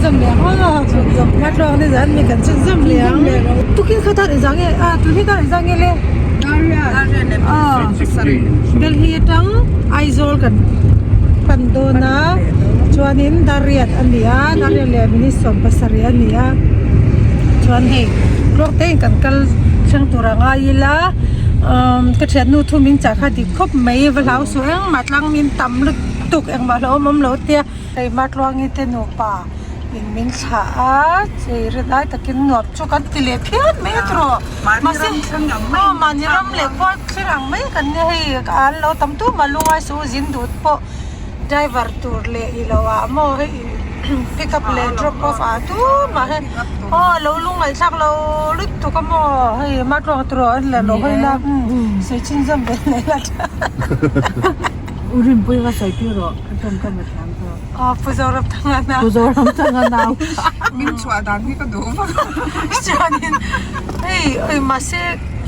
chhunzawm leh ang aw. Matluang ni zan mi kan chhunzawm leh ang. Tukin kha dar engzah nge a tun hi dar engzah nge le? Delhi atang Aizawl kan pan dawn a chuanin Dariat a ni a Dariat leh minute 17 a ni a chuan hei tluang te in kan kal thleng tur a ngai ila umm ka thiannu thu min chah kha dik khawp mai va hlau suh engmah tlang min tam lutuk engmah hlauhawm awm lo tia hei Matluangi te nupa. In min thlah a, chei rin ai takin nuam chu kan ti leh phian mai a tawh. Mahse aw mahni ram leh khua thlir ang mai kan nia hei an lo tam tu mah lungai suh u zin duh pawh driver tur leh i lo ah maw hei pick up leh drop off ah tu mah hei aw lo lungngaih thlak lo lutuk a maw hei matluang tur an la lo hawi la sawi chin zawm ve leh la tha. U Rinpuii va sawi tir rawh ka tawngkam a thiam tawh. Aw Pu Zoramthanga nau. Pu Zoramthanga nau. Min chhuah dan hi ka duh vak. Chuanin hei oi mahse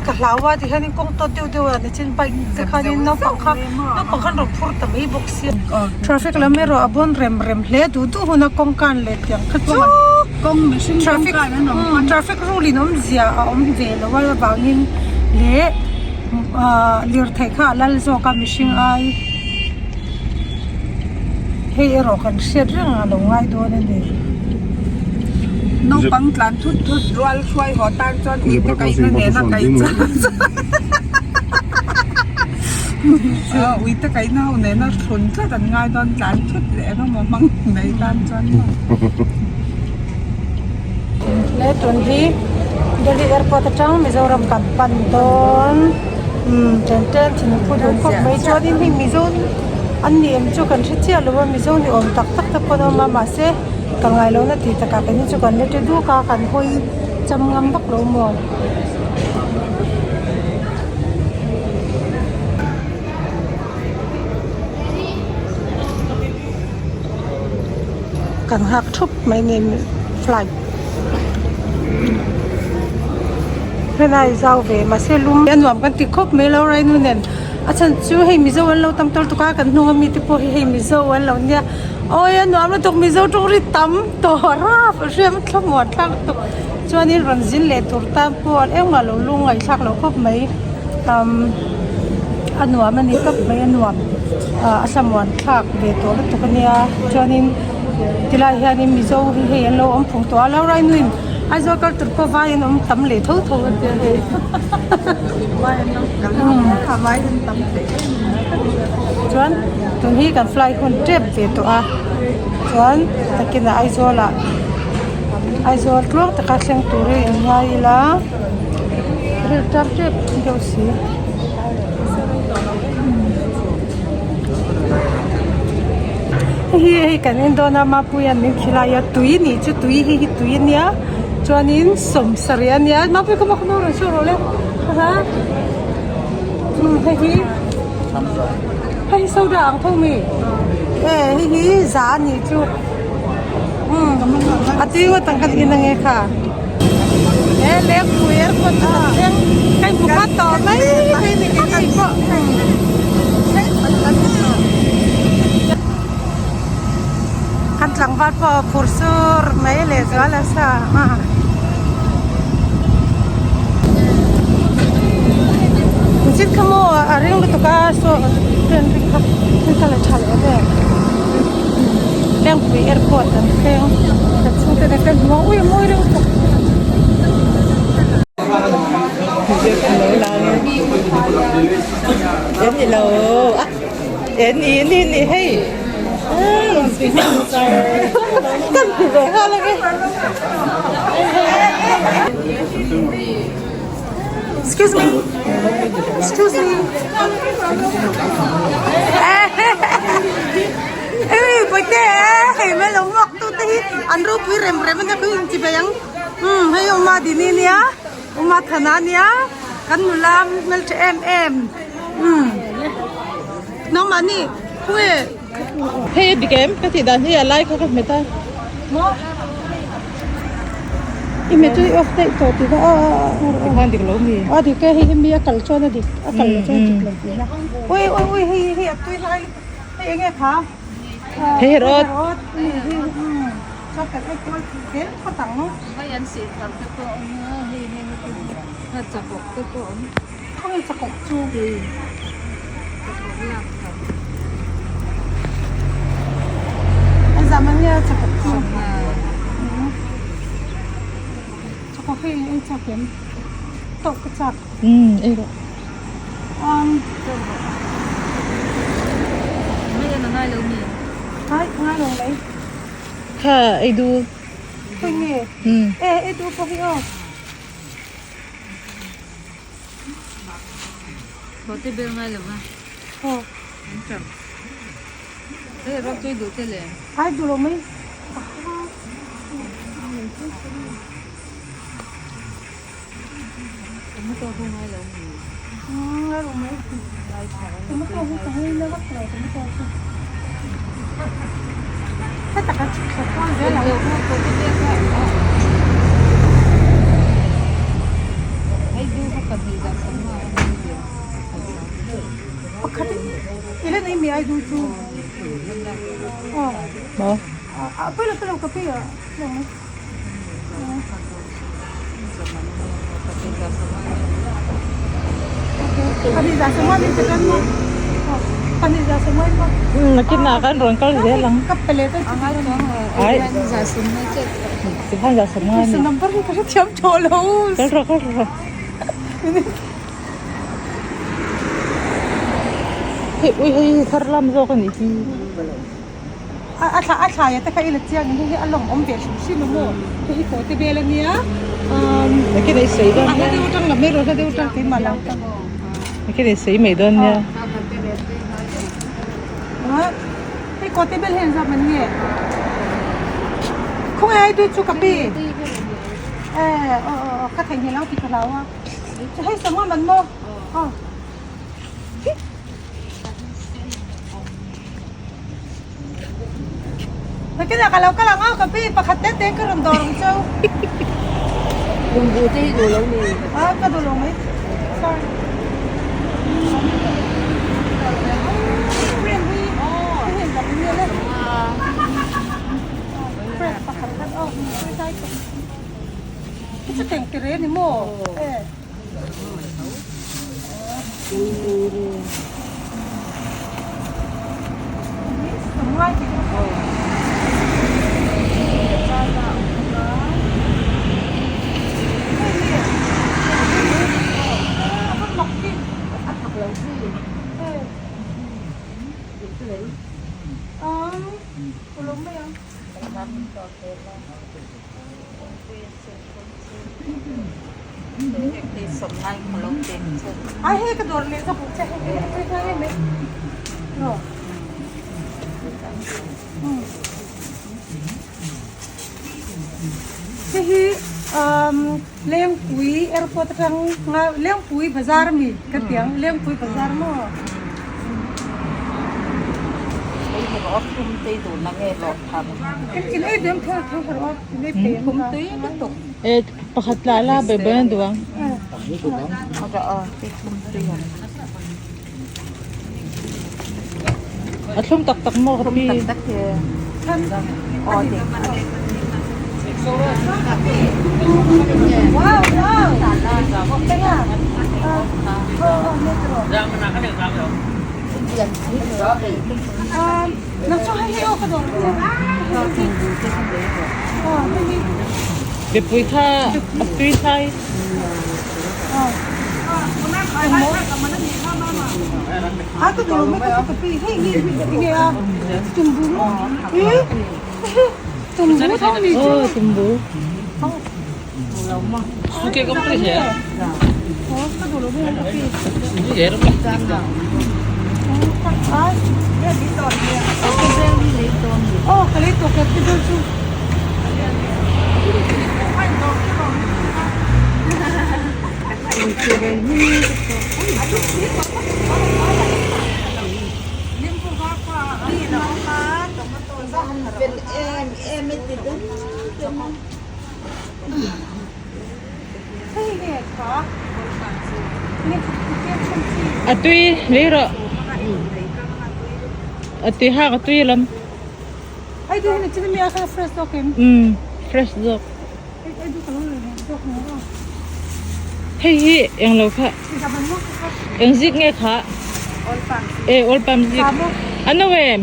ka hlau a tihianin kawng tawt deuh deuh a nichin bike te khanin naupang kha naupang khan rawn phur ta mai bawk sia. Traffic lam erawh a bawn rem rem hle duh duh huna kawng kan leh tiang kha chu Kawng mihring kawng kan an awm. Traffic rule in awmzia a awm ve lo a avangin leh ah lirthei kha a lal zawk a mihring ai. Hei erawh kan hriat reng a lo ngai dawn a ni. Naupang tlan thut thut rual hruai haw tan chuan ui te kaihna nena kaih chuan ui te kaihna ho nena thlun tlat an ngai dawn tlan thut leh eng emaw hmang mai tan chuan maw. He tun hi Delhi airport atang Mizoram kan pan dawn umm chen chen thin a phu duh khawp mai chuanin hei Mizo an ni em chu kan hre chiah lo a Mizo ni awm tak tak te pawh an awm a mahse ka ngai lo na tih takah keini chu kan la ti duk a kan hawi cham ngam vak lo maw. Kan nghak thup mai ni flight helai zau ve mahse lum a nuam kan ti khawp mai lo rainu nen a chhan chu hei mizo an lo tam tawr tuk a kan hnung ami te pawh hi hei mizo an lo nia awi a nuam lutuk mizo tawng ri tam tawh rap a hriat thlamuan thlak lutuk chuanin rawn zin leh tur tan pawh engmah lo lungngaih thlak loh khawp mai umm. A nuam a ni tawp mai a nuam ah a thlamuan thlak ve tawh lutuk a nia chuanin tilai hianin mizo hi hei an lo awm phung tawh a lo rainuin Aizawl kal tur pawh vai an awm tam leh tho tho a tia hei chuan tun hi kan fly hun tep ve tawh a chuan nakinah Aizawl ah Aizawl tluang taka thleng turin in ngai ila. Ril tap tep deuh si. Hei hi hei kan en dawn a Mapuia'n min khilai a tui nih chu tui hi hi tui ania chuanin sawmsarih ania Mapui ka maknu rawn sawi rawh le ha umm hei hi hei hi soda ang tho mi e hei hi za anih chu umm a tui ngawt ang kan in ange kha. He lengpui airport chu kan thleng ka inhmu khat tawh mai mai ni kei ni pawh. Kan tlangval pawh a phur sur mai leh zual a sa a. Engchin kha maw a ring lutuk a saw train ri kha thil kha la tha leh vel. Lengpui airport an thleng ka chhungte nen kan hmu a ui mawi reuh tak. Em ni lo a em ni ni ni hei kan ti ve nghal ange Excuse me Excuse me Ê Bawihte hei mai lo muak tu te hi an ropui rem rem ania ka inti ve ang umm hei Uma Dini ania Uma Thana ania kan nula hmeltha em em umm nangmahni khawnge Hei a dik em ka tih dan hi a lai kha ka hmet a maw i hmet chu i off daih tawh tih kha a Tikhan dik lo mi a dik e hei hemi a kal chuan a dik a kal loh chuan a dik lo tih na ui ui ui hei hei a tui lai. Hei enge kha? Hei herawt. Herawt. Chuan kan ei kual zel phawt ang. Mai an sih thar te pawh a awm a, hei heng te hi chakawk te pawh a awm. Khawnge chakawk chu? Hei chakawk lak thar. A zam ania chakawk chu. Chakawk hei ei chak em? Tawh ka chak. Umm ei rawh. Um. Mai an a ngai lo mi? Ai ngai lo mai. Kha ei du. Hei nge? Umm. E ei du pawh hi aw. Rote bel ngai lo va. Aw. Hei rawk tui duh te le. Ai duh lo mai. Tomato ho ngai lo mi. Ngai lo mai. Tomato ho ka ngai na vak lo tomato chu. Heta kan chhuk thla kual zel ang. Pakhat i la nei mi ai du chu. Aw. Maw? A pawilo pawilo ka pi a. Nakinah khan rawn kal zel ang. Ai tikhan zah sawm ngai a ni. Kal rawh kal rawh. Hei ui hei hi thar lam zawk a nih hi. A thla a thlai te kha i la chiang in hei hi a lawm awm ve hrim hrim a maw hei hi kaw te vel a nia umm Nakin ei sawi dawn a hla deuh atang lam erawh hla deuh atang keimah lam Nakin ei sawi mai dawn nia. Hei kaw te vel hian zam an nge khawnge ai tui chu ka pi e aw aw ka theihnghilh ang tih ka hlau a hei sangha man maw aw. Nakinah ka lo kal ang aw ka pi pakhat te te ka rawn dawr ang cheu. Bungbu te hi duh lo ni. Ah ka duh lo mai. Sorry. Chuteng tere ni maw? Eh. Ai hei ka dawr leh ka hmuh che hei hei a tui hnai em mai maw hei hi umm Lengpui airport atang nga Lengpui bazar ami ka ti ang Lengpui bazar maw. In ei duh em thei thei rawh a in ei thei em kha. E pakhat lah la ber ber an duh ang. A thlum tak tak maw ka pi. Mipui kha a tui hlai. Aw tumbu. A tui lei rawh a tui hak a tui lam. Ai du hi chin mi a kha fresh zawk em? Um fresh zawk. Ai du ka lo le zawk mo. Hei hi eng lo kha. Eng zik nge kha? E oil palm zik. Ano em?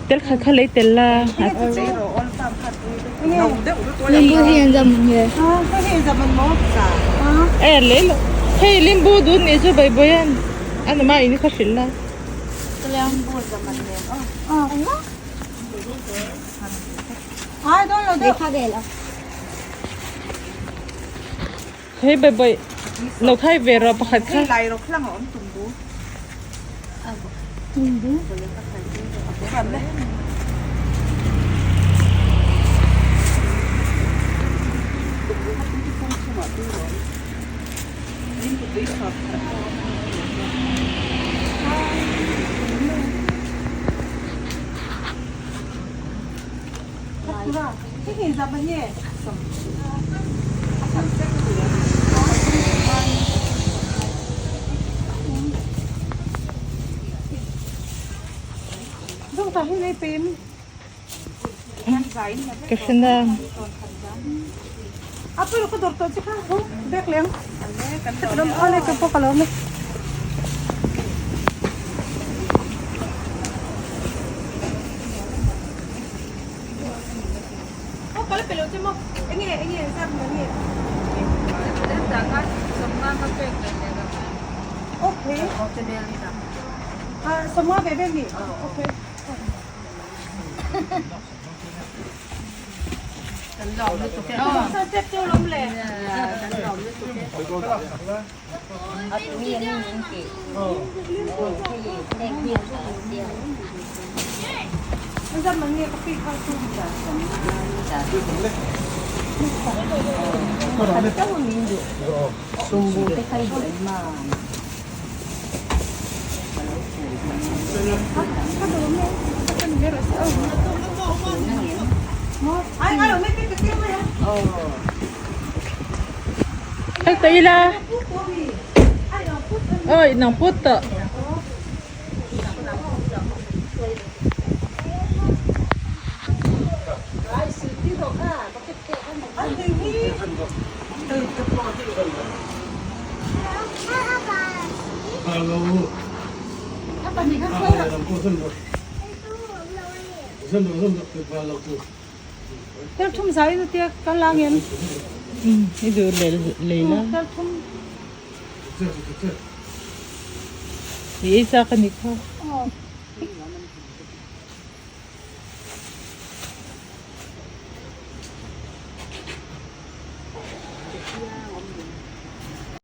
Tel khat kha lei tel la. E lei lo. Hei limbu dun ni chu bai boyan. Ano ma ini kha hrilh la. Hei bai bai lo khai ve rawh pakhat kha. Ka hre na. Kal ta ila. Oi nang put tawh. Tel thum zai na tia kal lang em? I duh lei la. Tel thum. I ei chak a ni kha.